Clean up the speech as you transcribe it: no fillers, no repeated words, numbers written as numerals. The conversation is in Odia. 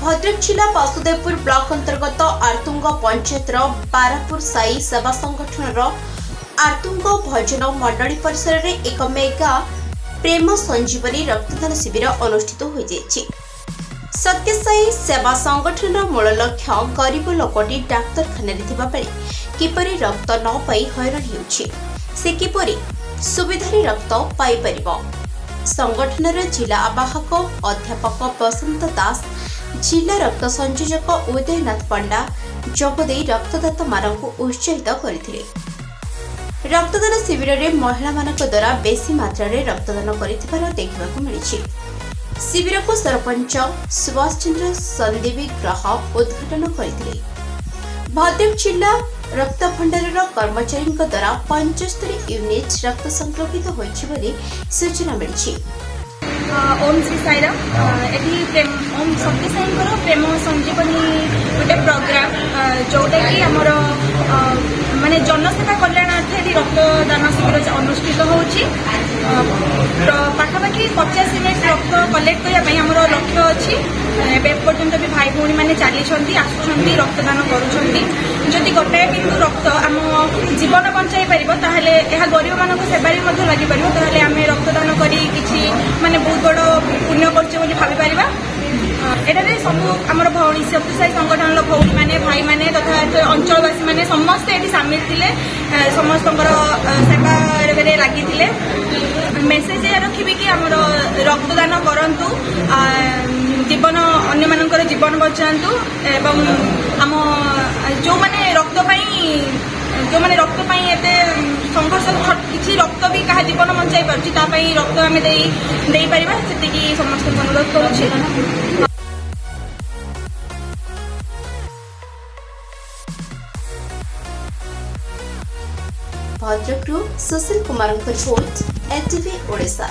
ଭଦ୍ରକ ଜିଲ୍ଲା ବାସୁଦେବପୁର ବ୍ଲକ ଅନ୍ତର୍ଗତ ଆର୍ତୁଙ୍ଗ ପଞ୍ଚାୟତର ବାରାପୁର ସାଇ ସେବା ସଂଗଠନର ଆର୍ତୁଙ୍ଗ ଭଜନ ମଣ୍ଡଳୀ ପରିସରରେ ଏକ ମେଗା ପ୍ରେମ ସଞ୍ଜୀବନୀ ରକ୍ତଦାନ ଶିବିର ଅନୁଷ୍ଠିତ ହୋଇଯାଇଛି। ସତ୍ୟସାଇ ସେବା ସଂଗଠନର ମୂଳ ଲକ୍ଷ୍ୟ, ଗରିବ ଲୋକଟି ଡାକ୍ତରଖାନାରେ ଥିବାବେଳେ କିପରି ରକ୍ତ ନ ପାଇ ହଇରାଣ ହେଉଛି, ସେ କିପରି ସୁବିଧାରେ ରକ୍ତ ପାଇପାରିବ। ସଂଗଠନର ଜିଲ୍ଲା ଆବାହକ ଅଧ୍ୟାପକ ବସନ୍ତ ଦାସ, ଜିଲ୍ଲା ରକ୍ତ ସଂଯୋଜକ ଉଦୟନାଥ ପଣ୍ଡା ଯୋଗଦେଇ ରକ୍ତଦାତାମାନଙ୍କୁ ଉତ୍ସାହିତ କରିଥିଲେ। ରକ୍ତଦାନ ଶିବିରରେ ମହିଳାମାନଙ୍କ ଦ୍ୱାରା ବେଶୀ ମାତ୍ରାରେ ରକ୍ତଦାନ କରିଥିବାର ଦେଖିବାକୁ ମିଳିଛି। ଶିବିରକୁ ସରପଞ୍ଚ ସୁଭାଷ ଚନ୍ଦ୍ର ସନ୍ଦେବୀଗ୍ରହ ଉଦ୍ଘାଟନ କରିଥିଲେ। ଭଦ୍ରକ ଜିଲ୍ଲା ରକ୍ତ ଭଣ୍ଡାରର କର୍ମଚାରୀଙ୍କ ଦ୍ୱାରା 75 ୟୁନିଟ୍ ରକ୍ତ ସଂଗୃହୀତ ହୋଇଛି ବୋଲି ସୂଚନା ମିଳିଛି। ଓମ୍ ଶ୍ରୀ ସାଇରାମ। ଏଠି ଓମ୍ ସତ୍ୟସାଇଙ୍କର ପ୍ରେମ ସଞ୍ଜୀବନୀ ଗୋଟେ ପ୍ରୋଗ୍ରାମ, ଯୋଉଟାକି ଆମର ମାନେ ଜନସେବା କଲ୍ୟାଣାର୍ଥେ ଏଠି ରକ୍ତଦାନ ଶିବିର ଅନୁଷ୍ଠିତ ହେଉଛି। ପାଖାପାଖି 50 ୟୁନିଟ୍ ରକ୍ତ କଲେକ୍ଟ କରିବା ପାଇଁ ଆମର ଲକ୍ଷ୍ୟ ଅଛି। ଏବେ ଏପର୍ଯ୍ୟନ୍ତ ବି ଭାଇ ଭଉଣୀମାନେ ଚାଲିଛନ୍ତି, ଆସୁଛନ୍ତି, ରକ୍ତଦାନ କରୁଛନ୍ତି। ଯଦି ଗୋଟାଏ ବିନ୍ଦୁ ରକ୍ତ ଆମ ଜୀବନ ବଞ୍ଚାଇ ପାରିବ, ତାହେଲେ ଏହା ଗରିବମାନଙ୍କ ସେବାରେ ମଧ୍ୟ ଲାଗିପାରିବ। ତାହେଲେ ଆମେ ରକ୍ତଦାନ କରି କିଛି ମାନେ ବହୁତ ବଡ଼ ପୁଣ୍ୟ କରୁଛେ ବୋଲି ଭାବିପାରିବା। ଏଠାରେ ସବୁ ଆମର ଭଉଣୀ, ସତ୍ୟସାଇ ସଂଗଠନର ଭଉଣୀମାନେ, ଭାଇମାନେ ତଥା ଅଞ୍ଚଳବାସୀମାନେ ସମସ୍ତେ ଏଠି ସାମିଲ ଥିଲେ। ସମସ୍ତଙ୍କର ସେବାରେ ଲାଗିଥିଲେ। ମେସେଜ ଏହା ରଖିବି କି ଆମର ରକ୍ତଦାନ କରନ୍ତୁ, ଜୀବନ, ଅନ୍ୟମାନଙ୍କର ଜୀବନ ବଞ୍ଚାନ୍ତୁ ଏବଂ ଆମ ଯେଉଁମାନେ ରକ୍ତ ପାଇଁ ଏତେ ସଂଘର୍ଷ, କିଛି ରକ୍ତ ବି କାହା ଜୀବନ ବଞ୍ଚାଇ ପାରୁଛି, ତା ପାଇଁ ରକ୍ତ ଆମେ ଦେଇପାରିବା, ସେତିକି ସମସ୍ତଙ୍କୁ ଅନୁରୋଧ କରୁଛି। ଭଦ୍ରକରୁ ସୁଶୀଲ କୁମାରଙ୍କ ରିପୋର୍ଟ, ଏଟିଭି ଓଡ଼ିଶା।